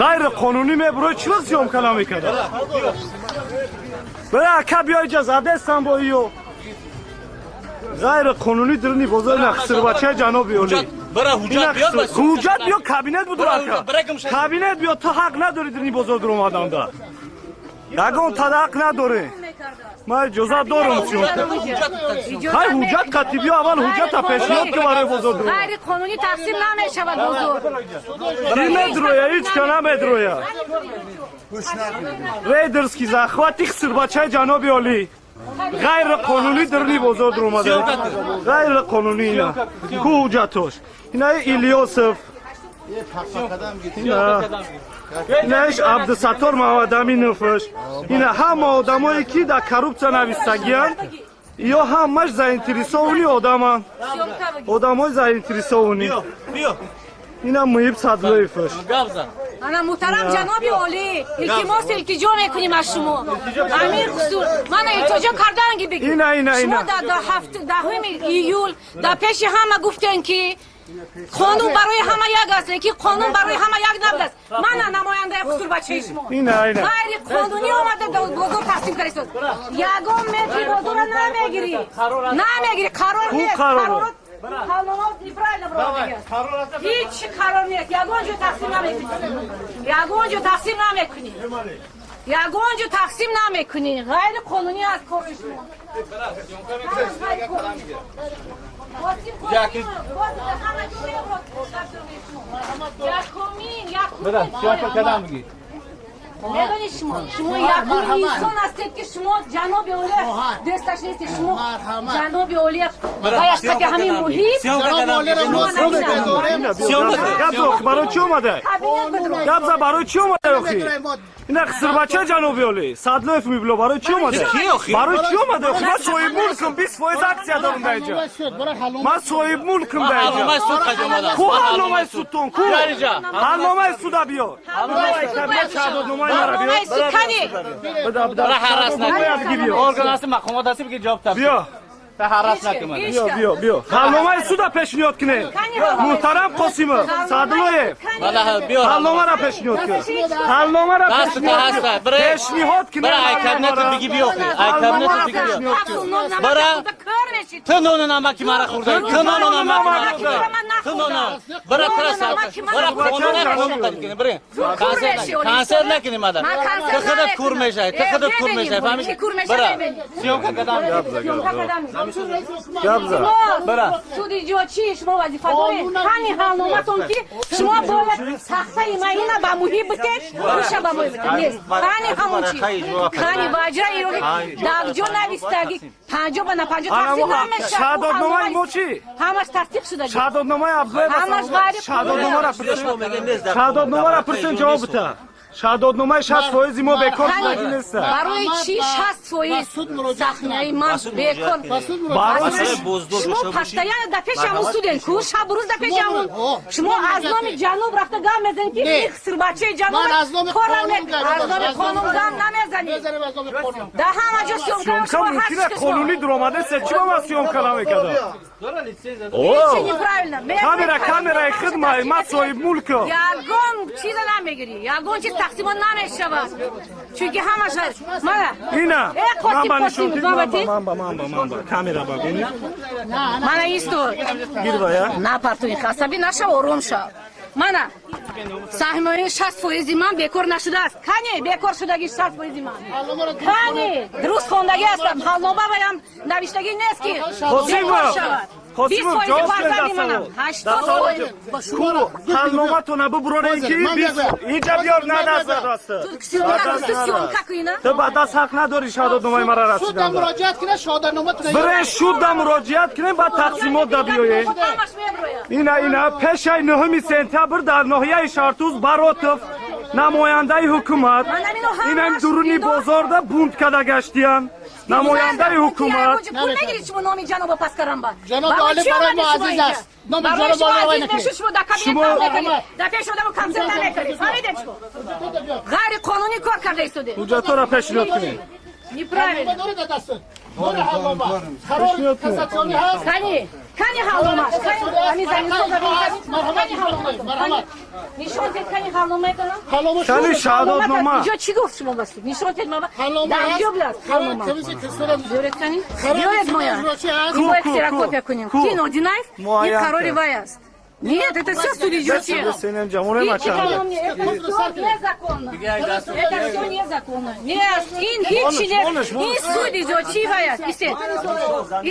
Ғайри қонунӣ мебурои, чӣ съёмка намекарда? Бира, ака, биё, иҷа задестам бо иё. Ғайри қонунӣ дирни бозор на хисирбачаи ҷаноби олӣ. Ҳуҷҷат биё, кабинет будур, ака. Кабинет биё, ту ҳақ надорӣ дирни бозор дуромаданда. Ягон тада ҳақ надорӣ. Ман иҷозат дорам съёмка. Ҳай, ҳуҷҷат қати биё, аввал ҳуҷҷата пешниҳод ки барои бозор дуро. Ғайри қонунӣ тақсим намешавад бозор. Ки медроя? Ҳеҷ ка намедроя. Рейдерский захват и хисирбачаи ҷаноби олӣ. Ғайри қонунӣ дирни бозор дуромада. Ғайри қонунӣ ина. Ку ҳуҷҷатош? Инаи Илёсов. Инаиш Абдусаттор Маҳмадаминовш. Ина ҳама одамое ки дар коррупсия навистагиянд, ё ҳамаш заинтересованный одаманд. Одамои заинтересованный. Ина Муҳиб Садлоевш. Ана, муҳтарам ҷаноби олӣ, илтимос, илтиҷо мекунем аз шумо. Амир хусур, мана илтиҷо карданги бигир. Ина, ина, шумо ина. Дар 10-уми июл дар пеши ҳама гуфтем, ки қонун барои ҳама як аст, лекин қонун барои ҳама як набудааст. Мана намояндаи хусурбачаи шумо. Ина, ина. Ғайри қонунӣ омада, бозор тақсим карда. Ягон метри бозорро намегирӣ, намегирӣ. Қарор нест. Қароро? Ҳалнома неправильно бировардагиаст. Ҳеҷ қарор нест. Ягон ҷо тақсим намекунӣ, ягон ҷо тақсим намекунӣ, ягон ҷо тақсим намекунӣ. Ғайри қонунӣ аст кори шумо. Ғайриқонунӣ. Қосим, Қосим, боз ҳама ҷо мебурад. Якумин, якумин. Медонӣ, шумо якумин инсон ҳастед, ки шумо ҷаноби олия десташ нестед. Шумо ҷаноби олия ваястаки ҳамин муҳит. Гап зо, барои чӣ омада? Кабинет бидро. Гап за, барои чӣ омада охи? Ина хисирбача ҷаноби олӣ Садлоев мибло, барои чӣ омада? Барои чӣ омада охи? Ман соҳибмулкам, 20% аксия дорам дар инҷа. Ман соҳибмулкам дар инҷа. Ку ҳалномаи судтон? Ку ҳалномаи суда? Биёр шаҳодатномаи мара, биёр. Ҳалномаи суд кани? Буда, буда, шаҳодатномаи биги, биёр. Орган ҳасти, мақомот ҳасти, биги, ҷавоб тап. Биё. Ҳарас накун. Биё, биё, биё, ҳалномаи суда пешниҳод кунед. Муҳтарам Қосимов, Садлоев, ҳалномаро пешниҳод кун, ҳалномаро пешниҳод кунед. Бира, ай кабинету биги, биё, ай кабинету биги, биё. Бира. Ту нону намаки мара хӯрдаи, ту нону намаки мара хӯрдаи, ту нону. Бира, тара, бира, қонуна қонун қадим кунем. Бира, консерт накунем, мада. Ту худат кур мешавӣ, ту худат кур мешавӣ, фаҳмидӣ? Бира, съёмка кадам. Гап за. Бира. Суди ҷочи, шумо вазифа доред. Ҳамин ҳалноматон, ки шумо бояд тахтаи маина ба муҳиб битед, уша ба муҳиб битед, нест. Кани ҳамон чи? Кани ваҷра ироҳи дар ҷо навистаги 50 ба на 50 тақсим намешавад. Шаҳодатномаи мо чӣ? Ҳамаш тасдиқ шуда. Шаҳодатномаи Абдуллаев. Ҳамаш ғайри Шаҳодатномаро пурсен, шаҳодатномаро пурсен, ҷавоб бита. Шаҳодатномаи 60% мо бекор шудагӣ неста. Барои чӣ 60% саҳнаи ман бекор? Шумо постоянно дар пеши ҳамун суден ку, шабу рӯз дар пеши ҳамун. Шумо аз номи ҷануб рафта гам мезанед, ки хисирбачаи ҷануб. Аз номи қонун гам намезанед. Дар ҳама ҷо съёмка. Съёмка мумкина қонунӣ дуромадаста, чӣ ба ман съёмка намекардам? Неправильно. Камера камераи хидмай, ман соҳибмулкам. Ягон чиза намегирӣ, ягон чиз тақсимот намешавад, чунки ҳамаш мана. Ина. Э, Қосим, Қосим, Манба, манба, манба, камера ба бини. Мана исто. Гир ба я. Напартои, асабӣ нашав, ором шав. Мана саҳмияи 60% ман бекор нашудааст. Кани бекор шудаги 60% ман? Кани? Дуруст хондагӣ ҳастам. Ҳалнома баям навиштагӣ нест, ки бекор шавад. Қосимов, ҷавоб. Ҳалноматона бубурорем, ки инҷа биёр, на даст. Ту ба даст ҳақ надорӣ шаҳодатномаи мара расидан. Бирен шуда муроҷиат кунем, баъд тақсимот да биёем. Ина, ина, пешаи 9 сентябр дар ноҳияи Шартуз Баротов, намояндаи ҳукумат, инам дуруни бозорда бунт када гаштиян, намояндаи ҳукумат. Пул мегиред шумо номи ҷаноба Паскарамба? Ҷаноби олӣ барои мо азиз аст. Номи ҷаноби олӣ вай накунед. Шумо дар кабинет мекунед, дар пеши одамо консерт намекунед. Фаҳмидед? Шумо ғайри қонунӣ кор карда истодед. Ҳуҷҷатҳоро пешниҳод кунед. Неправильно. Ҳалнома доред дар дастат? Дори ҳалнома. Қарори кассатсионӣ ҳаст? Кани, кани ҳалномаш, кани ами заминсоза Марҳамат, кани ҳалнома. Марҳамат. Нишон тед, кани ҳалнома кана. Ҳалнома. Кани шаҳодатнома. Иҷо чӣ гуфт шумо ба суд? Нишон тед мама. Ҳалнома Дар ҳаст. иҷо билад ҳалнома. Комиссияи кассатсионӣ. Биёред кани. Қарори Биёред моя. иҷроичӣ ҳаст. Ин бояд Ку, ку, ксерокопия ку. кунем. Ку. Ки Нодинаев, ин Муайян қарори кард. вай аст. Нет, это все суд иҷроичӣ. Это все незаконно. Это все незаконно. Нет, ин ҳеҷ Монеш, не. монеш. Ин суд иҷроичӣ вай аст. Истед.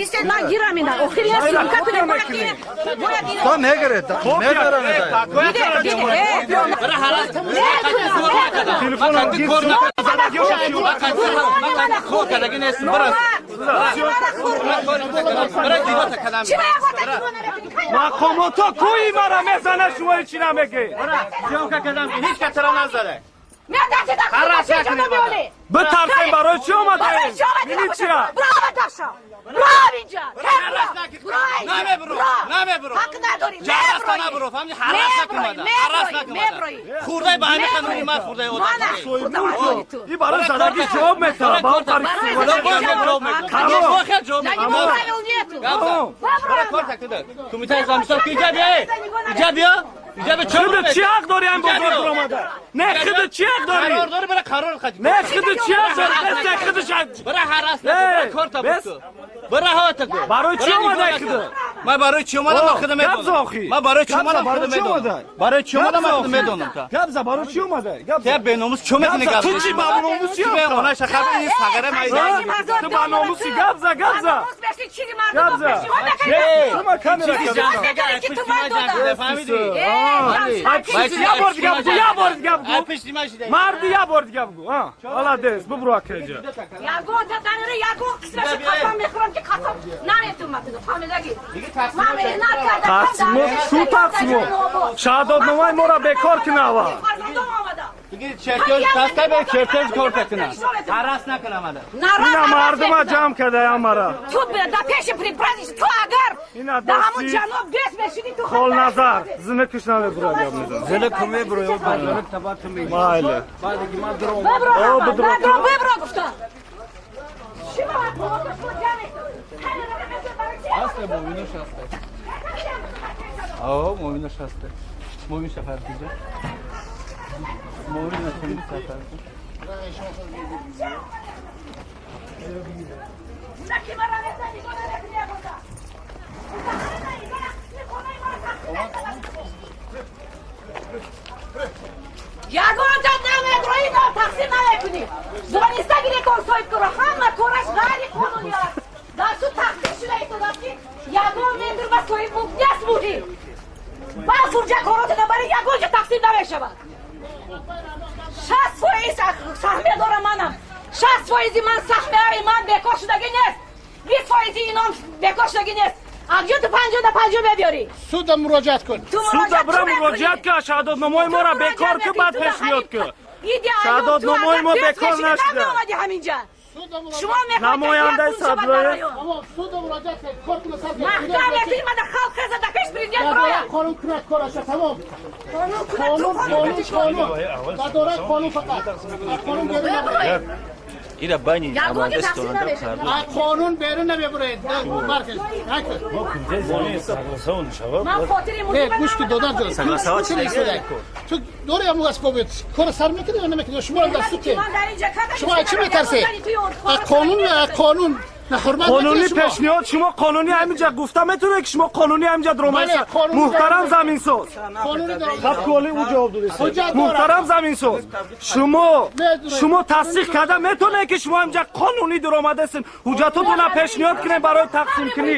Истед, ман гирам ина. Охир я съёмка кунем. Бояд ин, бояд ин. Та мегиред, мебаранд. Диде, диде. Э, Бара ҳарас. Телефонам гир. Кор кардаги нест. Бара. Бара ҷидота кадам. Чӣ бояд гота гиро намекунӣ? Мақомото кӯи мара мезана, шумо ҳечи намегӣ. Съёмка кадам ки ҳеҷ кас тара назада. Мен дасти да Ҳарас накунед, бада. Битарсем, барои чӣ Барои омадаем? чӣ омадӣ? Милитсия. Браво, Даша! Браво инҷа! Ҳарас накунед. Намебуру, намебуру. Ҳақ надорӣ. Ҷараста набуру, фаҳмидӣ? Ҳарас накун, ҳарас накун. Меброӣ. Хурдай ба ҳамин қануни ман хурдай одам. Мана хурда ту. И барои задаги ҷавоб метавад. Ба он тариқ Боз ҷавоб мекунад. Боз хел ҷавоб На мекунад. него правил нету. Бара кор такида. Кумитаи заминсоз ки иҷа биё. Иҷа биё. Иҷа биё. Худат чӣ ҳақ дорӣ ҳам бозор биромада? Не, худат чӣ ҳақ дорӣ? Қарор дорӣ, бара қарор қади. Не, худат чӣ ҳақ дорӣ? Бес, худаш. Бара ҳарас накун, бара кор та Бес. буту. Бара ҳавата ку. Барои чӣ омадай худат? Ман барои чӣ омадам, ман худам Гап медонам. за охи. Ман барои чӣ Гап за, омадам, барои худам чӣ медонам. омадай? Барои чӣ омадам, ман Гап за худам охи. медонам та. Гап за, барои чӣ омадай? Гап за. Те беномус чӣ мекунӣ Гап за, гап? ту чӣ ба номуси Ту бе охи? она шахаби ин сағаре майда. Ту ба номуси гап за, гап за. Гап за. Шума камера кардам. Ки ту ман дода. Фаҳмидӣ? Я бор дига бугу, я бор дига бугу. Пишти машида. Марди, я бор дига бугу. А, молодец, бубру акеҷа. Ягон тадари, ягон қисмаши қасам мехӯрам ки қасам наметумад. Фаҳмидаги? Ман меҳнат кардам. Тақсимот, шу тақсимот. Шаҳодатномаи моро бекор кун аввал. Фарзандом омада. Диги чертёж таста бе чертёж кор такина. Ҳарас накунам ада. Ина мардума ҷамъ кардаям мара. Ту да пеши предпраздничный, ту агар Ина да ҳамун дасти ҷаноб бес мешуди, ту Холназар, зина киш намебура гап мезанад. Зина куме бро, Майле. Бибро, О, ҳама, бибро. надро, бибро гуфта. Шумо шумо ҷамъ Аста мовино шаста. Ао, мовино шаста. Мовин шафар дида. Мовин сафар. Наки мара мезани, нигоҳ намекунӣ ягонда. Ягонта намедрои, на тақсим намекунӣ. Дониста гирекон соҳибкоро, ҳама кораш ғайриқонунӣ аст. Дар суд тақсим шуда истодааст ки ягон метр ба соҳиб мулк нест муҳим. Баъд фурҷа корото набари, ягон ҷо тақсим намешавад. 60% саҳмия дорам манам. 60 фоизи ман саҳмияи ман бекор шудагӣ нест. 20 фоизи ином бекор шудагӣ нест. Акҷо ту 50 да 50 мебиёрӣ? Суда муроҷиат кун. Ту Суда бира мекунӣ. Муроҷиат ка, шаҳодатномаи моро бекор ки, баъд пешниҳод ки. Шаҳодатномаи мо бекор нашуда. Намеомадӣ ҳаминҷа. Суда муроҷиат. Шумо мехоҳед Намояндаи Садлоев. Тамом, суда муроҷиат кун. Кор куна сар. Маҳкам мекунӣ, мада халқ хеза, да пеш президент роя. Қонун кунад кораша, тамом. Қонун, қонун, қонун. Дадорад қонун фақат. Аз қонун берун намебуред. Ира бани Ягон ҷо тақсим намешавад. Аз қонун берун намебуред. Марказ. Накун. Ман хотири Не, мусибат гӯш ки додар ҷон. Согласовать Чӣ истедай? Ту дори ҳамон асбобет. Кора сар мекунӣ ё намекунӣ? Шумо дар суд ке. Ман дар инҷа кадам. Шумо аз чӣ метарсед? Аз қонун, аз қонун. На ҳурмат Қонунӣ мекунед шумо. пешниҳод, шумо қонунӣ ҳаминҷа гуфта метавонед ки шумо қонунӣ ҳаминҷа дромаиста? Бале, қонунӣ Муҳтарам заминсоз. Қонунӣ дорам. Хабколи ӯ ҷавоб додест. Ҳуҷҷат дорам. Муҳтарам заминсоз, шумо тасдиқ карда метавонед ки шумо ҳаминҷа қонунӣ дуромадастед? Ҳуҷҷатотона пешниҳод кунед барои тақсимкунӣ.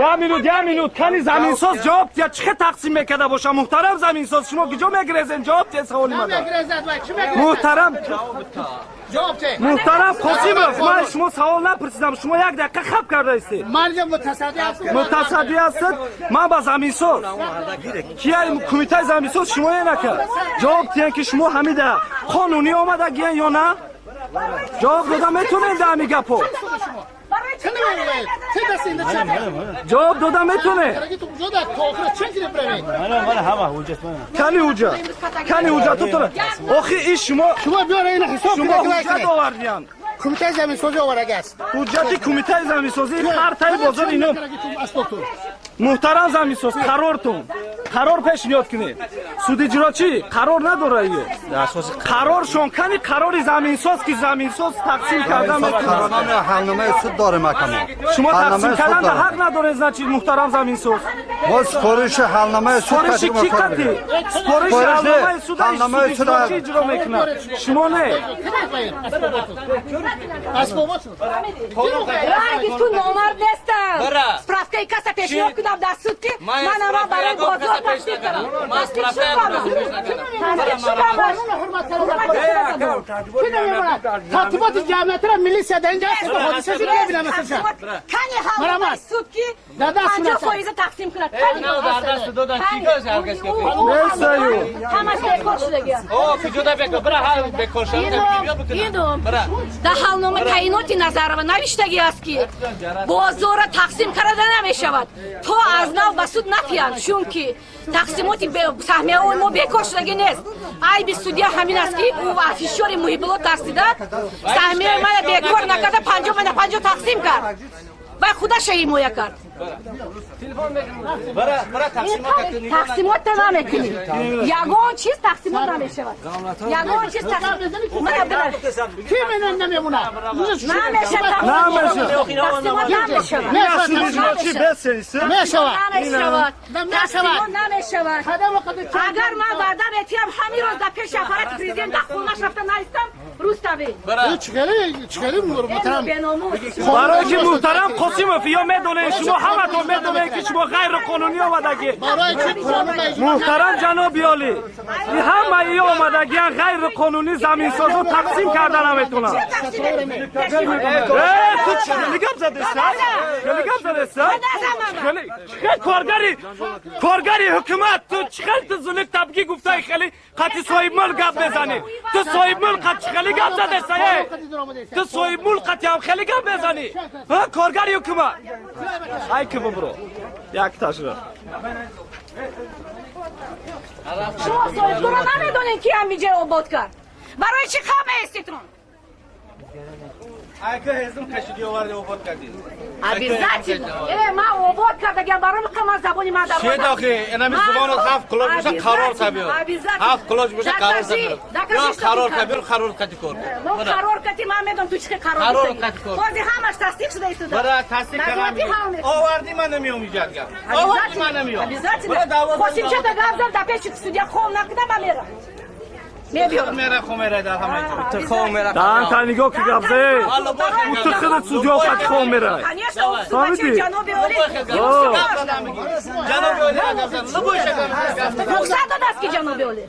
Я минут, я минут, кани заминсоз ҷавоб диҳад, чӣ хел тақсим мекарда боша? Муҳтарам заминсоз, шумо куҷо мегирезен? Ҷавоб диҳед саволи мада. Намегирезад вай. Чӣ мегирезад? Муҳтарам Ҷавоб де. Муҳтарам Қосимов, ман шумо савол напурсидам, шумо як дақиқа хаб карда истед. Ман инҷа мутасадди ҳастам. Мутасаддӣ ҳастед. Ман ба заминсоз кия, кумитаи заминсоз шумое накард, ҷавоб диҳем ки шумо ҳамида қонунӣ омадагиян ё на? Ҷавоб дода метонед да ҳами гапҳо? Чӣ намегиред? Чӣ даст инда чӣ? Ҷавоб дода метонед? Тараги ту куҷо дар то охира чӣ кире бравед? Кани ҳуҷҷат, кани ҳуҷҷатотона охи, и шумо Шумо биёра ина ҳисоб шумо кунед, ҳуҷҷат овардиян. Кумитаи заминсозӣ овардаги аст. Ҳуҷҷати кумитаи заминсозӣ картаи бозор ино. Муҳтарам заминсоз, қарортон. Қарор пешниҳод кунед. Судиҷрочӣ қарор надора ё. Қароршон кани қарори заминсоз ки заминсоз тақсим карда метавонад. Ҳалномаи суд дорем акамо. Шумо тақсим кардан ҳақ надоред, значит, муҳтарам заминсоз. Мо супориши ҳалномаи суд Супориши ки қати? Супориши ҳалномаи суд судиҷрочӣ иҷро мекунад. Шумо не. Ранги ту номард нестам. Справкаи каса пешниҳод кунам дар суд ки ман ама барои бозор тақсим кардам. Тартиботи ҷамъиятро милисия дар инҷа ҳаст, ҳодиса шуд мебинам асаша. Кани ҳалномаи суд ки 50% тақсим кунад. Ҳамаш бекор шудагиа. Дар ҳалнома таъиноти Назарова навиштагӣ аст ки бозорро тақсим карда намешавад то аз нав ба суд напиянд, чунки тақсимоти саҳмияҳои мо бекор шудагӣ нест. Айби судья ҳамин аст ки ӯ афишори Муҳибулло тарсида саҳмияи мана бекор накарда 50 на 50 тақсим кард ва худаша ҳимоя кард. Тақсимотта намекунӣ, ягон чиз тақсимот намешавад, ягон чиз Ки менан намемонад? Намешавад, тақсимот намешавад. Мешавад, тақсимот намешавад. Агар ман ваъда метиҳам ҳамин рӯз дар пеши аппарати президент дар хонааш рафта наистам, Рустави. Барои ки муҳтарам Қосимов ё медонед, шумо ҳаматон медонед ки шумо ғайриқонунӣ омадагӣ. Муҳтарам ҷаноби олӣ, ҳамаи омадагиан ғайриқонунӣ заминсозо тақсим карда наметавонанд. Ту хеле гап задеста? Хеле гап задеста? Хеле коргари коргари ҳукумат ту чӣ хел ту зулик табгӣ гуфтаи хеле қати соҳибмулк гап мезанӣ? Ту соҳибмулк қат чӣ хеле гап задеста? Ту соҳибмулк қати ҳам хеле гап мезанӣ? Коргари ҳукумат. Ай ки бубро. Як ташра. Шумо соҳибкоро намедонед ки ҳам иҷа обод кард. Барои чӣ хаб меиститон? Обязательно. Ман обод кардагиам барои ман забони ман дар. Чӣ дохи? Инами забонат ҳафт кулоч боша қарор табиёр. Ҳафт кулоч боша қарор табиёр. Қарор табиёр, қарор кати кор. Мо қарор кати ман медонам ту чӣ қарор кати кор. Ҳозир ҳамаш тасдиқ шуда истода. Бара тасдиқ кардам. Оварди ман намеом иҷад гап. Оварди ман намеом. Обязательно. Қосимчата гап зад дар пеши судья хом накунам ман мерам. Дан та нигоҳ ки гап зад. Ту худат судья қати хом мерай. Фаҳмидӣ? Ҷаноби олӣ гап зад. Рухсат додааст ки ҷаноби олӣ.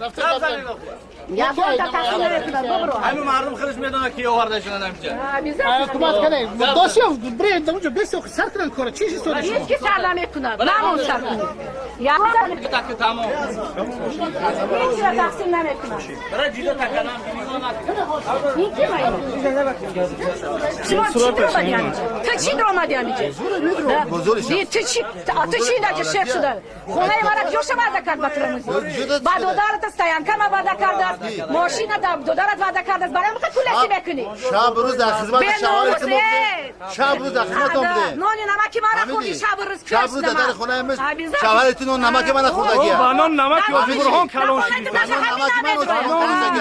Ҳамин мардум худаш медонад ки оварда шудан ҳаминҷа. Ҳукумат кадай. Досиё биред онҷо бесиё сар кунанд кора. Чӣ чиз сода? Ҳеҷ ки сар намекунад. Намон сар кунад. Так тамом. Ҳеҷ чиро тақсим намекунад. Бара ҷудо таканам. Ин ки май? Шумо чӣ даромадӣ ҳаминҷа? Ту чӣ даромадӣ ҳаминҷа? Ту чӣ ту чӣ индаҷа шеф шуда? Хонаи мара киёша ваъда кард ба турамӯзи? Ба додарата стоянкама ваъда кардааст, мошина додарат ваъда кардааст. Барои миқа пуласи мекунӣ? Шаб рӯз дар хизмати шавҳарат будем. Шаб рӯз дар хизматон будем. Нони намаки мара хӯрдӣ шаб рӯз. Шаб рӯз дар дари хонаи мис шавҳари нон намаки мана хӯрдагия. Ба нон намаки Ҳоҷибурҳон калон шуд.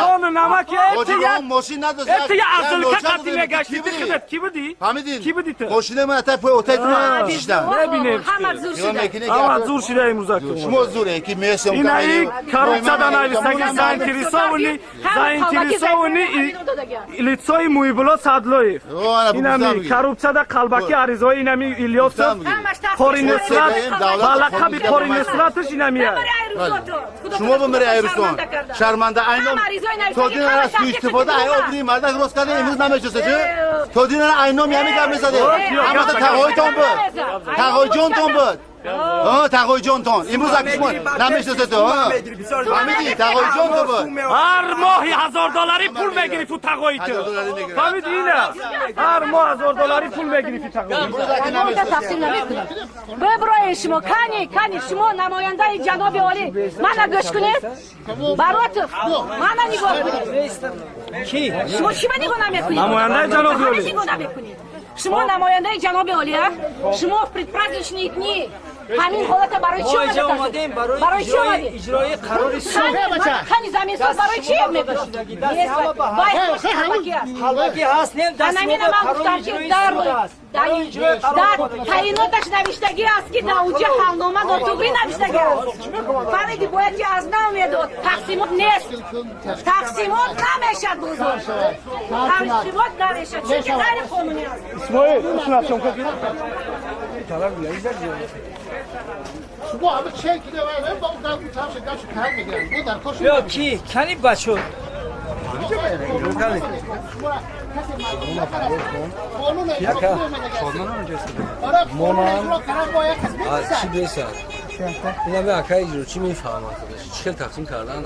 Нон намаки Ҳоҷибурҳон мошин надошт. Эти я азлка қати мегашти. Ти худат ки будӣ? Фаҳмидин? Ки будӣ ту? Мошини ман ата пой отаи ту шиштам. Мебинем. Ҳама зур шуда. Ҳама зур шуда имрӯза. Шумо зуре ки мешам. Инаи коррупсия нависаги заинтересованный заинтересованный лицои Муҳибулло Садлоев. Инами коррупсияда қалбаки аризаҳои инами Илёсов Қори Нусрат ба лақаби Қори Нусраташ инамия. Шумо бимири айрустон. Шарманда айном. То дин ара суистифода ай обри мардак рост карда имрӯз намешоса чӣ? То дин ара айном ями гап мезаде. Ҳамата тағоитон буд. Тағоиҷонтон буд. Тағои ҷонтон имрӯз шумо намешиносед ту. Фаҳмидӣ, тағои ҷон ту буд. Ҳар моҳи 1000 долларӣ пул мегирӣ ту, тағои ту. Фаҳмидӣ ина? Ҳар моҳ 1000 долларӣ пул мегирӣ ту, тағои. Тақсим намекунам. Биброен шумо, кани, кани, шумо намояндаи ҷаноби олӣ, мана гӯш кунед. Баротов, мана нигоҳ кунед. Шумо чӣ ба нигоҳ намекунед? Намояндаи ҷаноби олӣ. Нигоҳ намекунед. Шумо намояндаи ҷаноби олӣ, а? Шумо в предпраздничные дни ҳамин ҳолата барои чӣ омадед? Барои чӣ омадед? Иҷрои қарори суд. Кани заминсоз барои чӣ мекунад? Қалбакӣ ҳаст, не? Анамина ман гуфтам, ки дар таъиноташ навиштагӣ аст, ки дар уҷа ҳалнома нотуғрӣ навиштагӣ аст. Фаҳмиди, бояд ки аз нав медод. Тақсимот нест, тақсимот намешад, бозор тақсимот намешад, чунки ғайриқонунӣ аст. Исмоил, съёмка. Шумо ҳама чен кида ба тараф гашт кар мегиранд. Бо дар кор. Ё ки кани бачо. Қонун Чӣ бесад? Инаме акай иҷрочӣ мефаҳмад, чӣ хел тақсим кардан.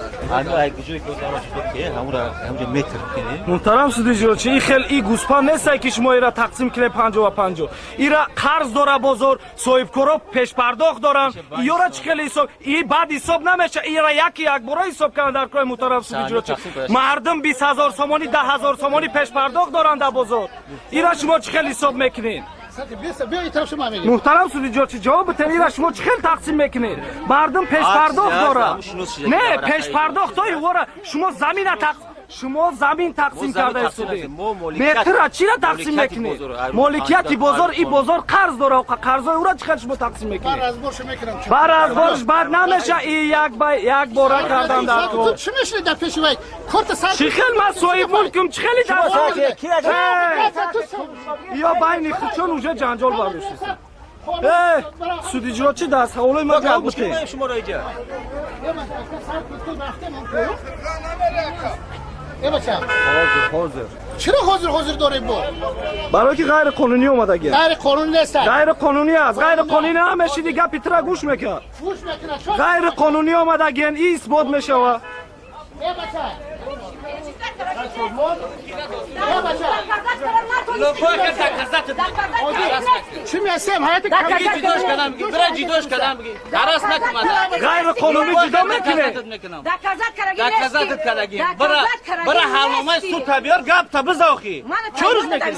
Муҳтарам суди иҷрочӣ, и хел и гӯспанд нестай, ки шумо ира тақсим кунед 50-50. Ира қарз дора бозор, соҳибкоро пешпардохт доранд. Иёра чӣ хел ҳисоб? И баъд ҳисоб намеша. Ира яки якбора ҳисоб кардан дар кори, муҳтарам суди иҷрочӣ. Мардум 20 000 сомонӣ, 10 000 сомонӣ пешпардохт доранд дар бозор. Ира шумо чӣ хел ҳисоб мекунед? Муҳтарам суди иҷрочӣ, ҷавоб битен. Ира шумо чӣ хел тақсим мекунед? Мардум пешпардохт дорад. Не, пешпардохтҳои ора шумо замина шумо замин тақсим карда истодед. Метра чира тақсим мекунед? Моликияти бозор, и бозор қарз дора, қарзои ӯра чӣ хел шумо тақсим мекунед? Бар разборш бад намеша. И як ба як бора кардан дар кор. Чӣ хел ман соҳиб мулкум, чӣ хели дар ё байни худшон уже ҷанҷол бардоштед. Судиҷрочӣ, дар саволои ман ҷавоб битед. Ҳозир. Чаро ҳозир ҳозир дорем бо? Барои ки ғайриқонунӣ омадагӣ. Ғайриқонунӣ нест. Ғайриқонунӣ аст. Ғайриқонунӣ ҳамешиди, гапи тира гӯш мекард. Гӯш мекунад. Ғайриқонунӣ омадагиен, и исбот мешавад. Э бача. Э бача. Чӣ месем? Ҳаёти ҷудош кардам, бигӣ бира, ҷудош кардам, бигӣ дарас накун. Ғайриқонунӣ ҷудо мекунед. Доказать кардаги. Бира, бира, ҳалномаи суд биёр, гапта бизохи. Чорӯз мекунӣ?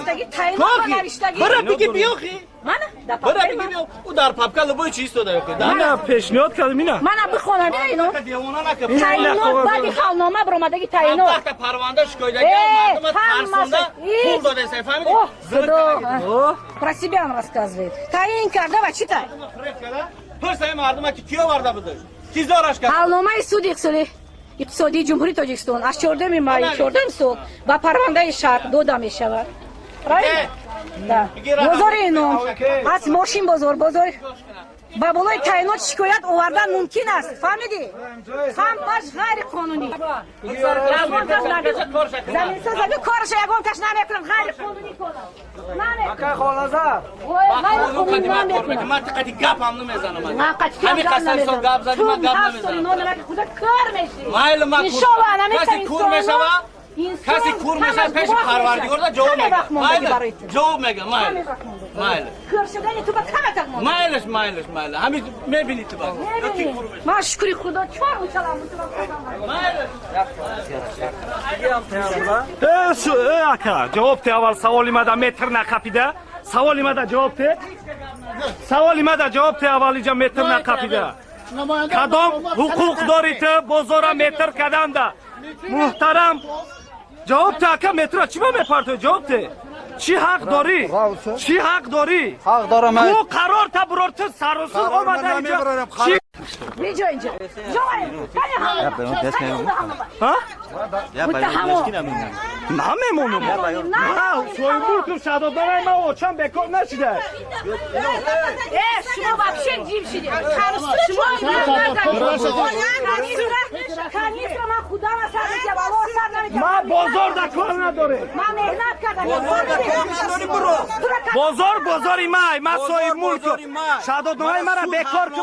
Бира, биги, биёхи. Бира, биги, биё. Ӯ дар папка любой чи истода ёхи. Ина пешниҳод кардем, ина. Мана бихонам ино. Таъинот баъди ҳалнома баромадаги таъинот. Вақта парванда шикоядаги мардума тарсонда пул додеса, фаҳмидӣ? О, Худо. Про себя он рассказывает. Таъин карда ва читай? Пурсаи мардума, ки киё варда будаш? Ки зораш кард? Ҳалномаи суди иқтисодии Ҷумҳурии Тоҷикистон аз 14 майи 14 сол ба парвандаи шарҳ дода мешавад. Правильно? Да. Бозори ном аз мошин бозор, бозор ба болои таъинот шикоят овардан мумкин аст. Фаҳмидӣ? Ҳамаш ғайриқонунӣ. Заминсозаги корша ягон каш намекунад, ғайриқонунӣ кора. Акай Холназар. Ғайриқонунӣ намекунад. Ман қати гап ҳам намезанам. Ман қати ҳами қасам сол гап задӣ, ман гап намезанам. Худа кор мешӣ. Майли, ман Иншолло, ана каси кур мешава, каси кур мешава, пеши Парвардигорда ҷавоб мега. Майли, ҷавоб мега, майли. Майли. Кор шудани ту ба каматак монда. Майлиш, майлиш, майли. Ҳами мебини ту ба. Ман шукри Худо чор мучалам. Майлиш. Э, ака, ҷавоб те аввал саволи мада, метр нақапида. Саволи мада ҷавоб те. Саволи мада ҷавоб те аввал, иҷа метр нақапида. Кадом ҳуқуқ дорӣ ту бозора метр карданда? Муҳтарам, ҷавоб те, ака, метра чӣ ба мепартоӣ? Ҷавоб те. Чӣ ҳақ дорӣ? Чӣ ҳақ дорӣ? Ҳақ дорам. Ку қарор та бурор, ту саросур омада иҷа. Чӣ? Биҷо инҷа. Ҳа? Намемонам. Соҳибмулкум шаҳдодномаи ман очам бекор нашида. Э, шумо вообще ҷим шидед. Шумо канистра ман худама сар мекардам, Аллоҳ сар намекардам. Ман бозор да кор надорем. Ман меҳнат кардам. Тура Бозор бозори май, ман соҳиб мулк. Шаҳодатномаи мара бекор ки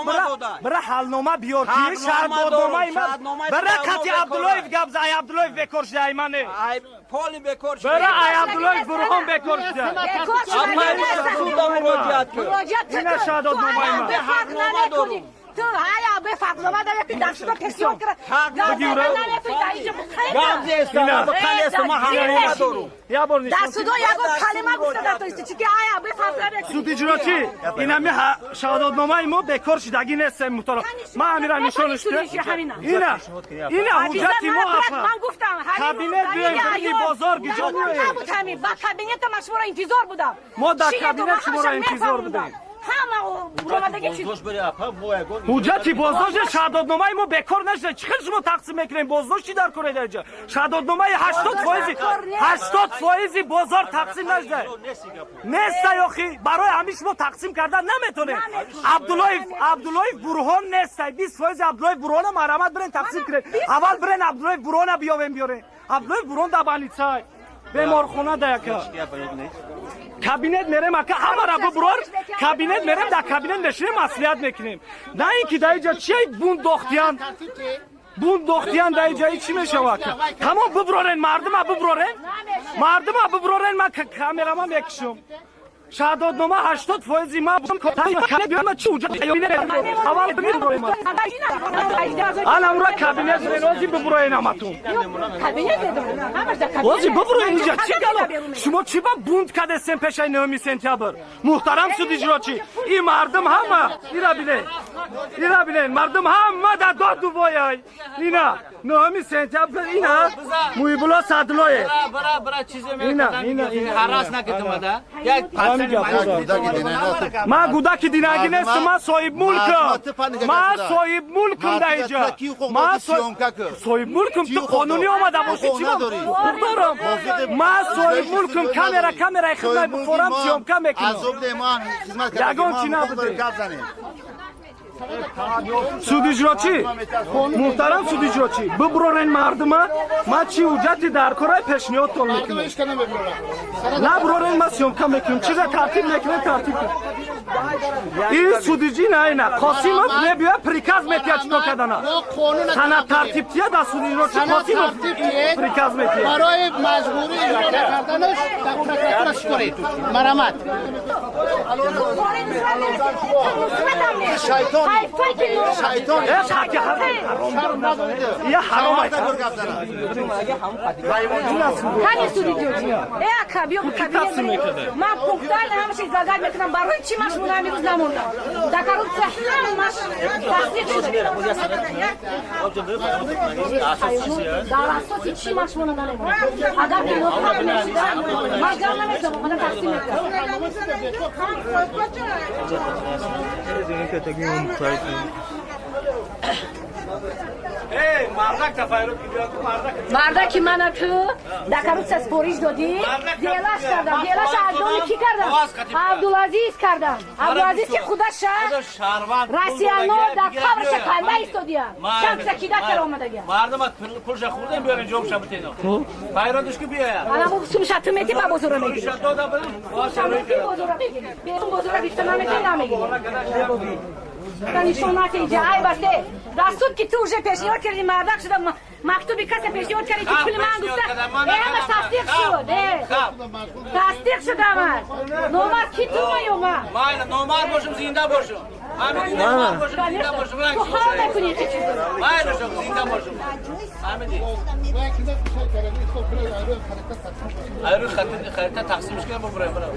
бира ҳалнома биёр ки шаҳодатномаи ман бира кати Абдуллоев гап за, ай Абдуллоев бекор шуда, ай мане. Ай поли бекор шуда. Бира ай Абдуллоев Бурҳон бекор шуда. Ина шаҳодатномаи ман. Ту ҳая бефарқнома дорӣ ки дар шуда пешниҳод кара. Дар судо ягон калима гуфта натонисти, чунки ҳая бефарқ намекунӣ. Суд иҷрочӣ, инами шаҳодатномаи мо бекор шудагӣ нест, муҳтарам. Ман ҳамира нишонаш ина ина ҳуҷҷати мо апа. Ман гуфтам кабинет биёем, бирни бозор гиҷо меоем. Набуд ҳамин, ба кабинета ман шуморо интизор будам. Мо дар кабинет шуморо интизор будем. Ҳуҷҷати боздошт шаҳодатномаи мо бекор нашуда. Чӣ хел шумо тақсим мекунем? Боздошт чӣ дар кор дар инҷа? Шаҳодатномаи 80% бозор тақсим нашуда. Неста ёхи, барои ҳамин шумо тақсим кардан наметонед. Абдуллоев Бурҳон неста. 20% Абдуллоев Бурҳона марҳамат бирен тақсим кунед. Аввал бирен Абдуллоев Бурҳона биёвем биёрен. Абдуллоев Бурҳон дар больница, беморхона да яка. Кабинет мерем ака, ҳамара буброр, кабинет мерем, дар кабинет мешинем, маслиҳат мекунем. На ин ки дар инҷа чия бундохтиян, бундохтиян дар инҷа чӣ мешава ака? Тамом буброрен, мардума буброрен, мардума буброрен, ман камерама мекушам. Шаҳодатнома 80% ма чӣ аввал бибурем. Ана ура кабинет ози бибуроен ҳаматун. Ози бибуроен инҷа чӣ гало? Шумо чӣ ба бунт кардесен пешаи 9 сентябр? Муҳтарам суд иҷрочӣ, ин мардум ҳама ира бинен, ира бинен, мардум ҳама дар доду вояй. Ина 9 сентябр ина Муҳибулло Садлоев. Ина ина ҳарас накардам як ман гудаки динагӣ нестам, ман соҳиб мулкам, ман соҳиб мулкам дар инҷа, ман соҳиб мулкам. Ту қонунӣ омада бошӣ чӣ ҳуқуқ дорам? Ман соҳиб мулкам, камера камераи хидмат бифорам съёмка мекунам, ягон чӣ набуде. Суд иҷрочӣ, муҳтарам суд иҷрочӣ, бибурорен мардума. Ман чӣ ҳуҷҷати дар корай пешниҳодтон мекунам? Набурорен, ман съёмка мекунам, чиза тартиб мекунем, тартиб кун. Ин судиҷӣ на ина Қосимов мебиёяд, приказ метиҳад чӣ кор кардана. Санад тартибтия дар суд иҷрочӣ Қосимов приказ метиҳад. Барои маҷбурӣ иҷро накарданаш дар прокуратура шикоред. Марамат. Шайтон шайтон я ҳаром. Ҳамин суди ҷоҷӣ. Э ака, биё кабинет. Ман пунктуально ҳамаша излагать мекунам. Барои чӣ ман шумо ҳамин рӯз намондам? Дар коррупсия ҳамаш тасдиқ шуда. Дар асоси чӣ ман шумо намондам? Агар ки ноҳақ мешудам, ман гап намезадам, омада тақсим мекардам. Мардаки мана ту дар коррупсия спориш додӣ, делаш кардам, делаша аз дони кӣ кардам? Абдулазиз кардам. Абдулазиз ки худаша россияно дар қабрша канда истодия, чанд кида кара омадагия. Мардума пулша хӯрдем, биёрен ҷомша битено. Пайродиш ки биёяд. Ана мо сумша ту мети ба бозора мегирӣ. Сумша мети бозора мегирӣ. Берун бозора гирифта намети намегирӣ. Нишонате инҷа айб аст. Дар суд ки ту уже пешниҳод кардӣ, мардак шуда мактуби касе пешниҳод кардӣ ки пули ман гуфта, ҳамаш тасдиқ шуд. Тасдиқ шуд ҳамаш. Номард ки ту ма ё ман? Майла, номард бошам, зинда бошам. Ҳамиди, номард бошам, зинда бошам. Ту ҳол мекунӣ ки чизо. Майла, зинда бошам. Ҳамиди. Айру харита тақсимш кунам, бубурем, бирам.